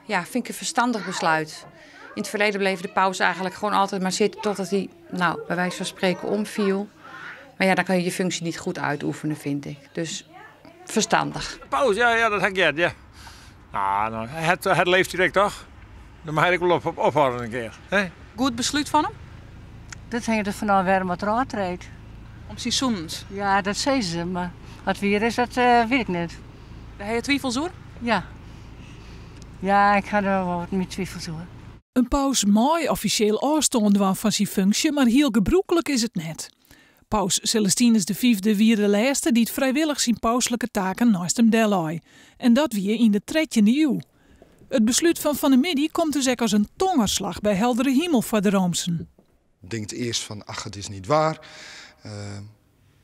Ja, vind ik een verstandig besluit. In het verleden bleef de paus eigenlijk gewoon altijd maar zitten totdat hij, nou, bij wijze van spreken omviel. Maar ja, dan kan je je functie niet goed uitoefenen, vind ik. Dus verstandig. Paus, ja, dat heb ik ja. Nou, het leeft direct toch? Dan mag ik wel ophouden een keer. Hè? Goed besluit van hem? Dat hangt er vanaf waarom het raad treedt. Om seizoens? Ja, dat zei ze, maar wat weer is, dat weet ik niet. Daar heb je twijfels over? Ja. Ja, ik ga er wel wat mee twijfels over. Een paus mooi officieel afstand van zijn functie, maar heel gebroekelijk is het net. Paus Celestinus V wie de laatste die het vrijwillig zijn pauselijke taken naast hem deloi. En dat wie in de 13e eeuw. Het besluit van de middag komt dus ook als een tongerslag bij heldere hemel voor de Roomsen. Denkt eerst van, ach, het is niet waar.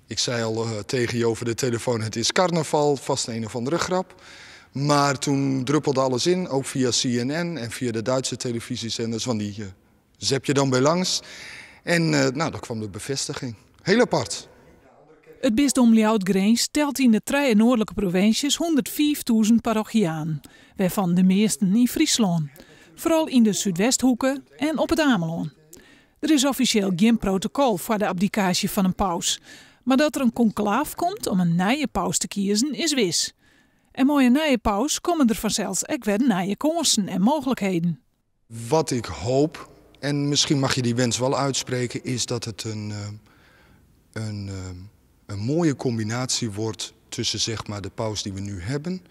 Ik zei al tegen je over de telefoon, het is carnaval, vast een of andere grap. Maar toen druppelde alles in, ook via CNN en via de Duitse televisiezenders, want die zep je dan bij langs. En daar kwam de bevestiging. Heel apart. Het bisdom Ljouwert-Grins telt in de drie noordelijke provincies 105.000 parochianen, waarvan de meesten in Friesland. Vooral in de Zuidwesthoeken en op het Ameland. Er is officieel geen protocol voor de abdicatie van een paus. Maar dat er een conclaaf komt om een nieuwe paus te kiezen is wis. En mooie nieuwe paus komen er vanzelfs ook weer nieuwe kansen en mogelijkheden. Wat ik hoop, en misschien mag je die wens wel uitspreken, is dat het een mooie combinatie wordt tussen de paus die we nu hebben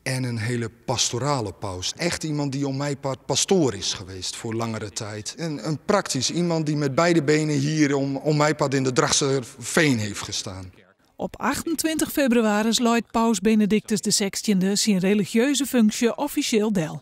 en een hele pastorale paus. Echt iemand die om mijn part pastoor is geweest voor langere tijd. Een praktisch iemand die met beide benen hier om mijn part in de Drachtsterveen heeft gestaan. Op 28 februari luidt paus Benedictus de XVI zijn religieuze functie officieel del.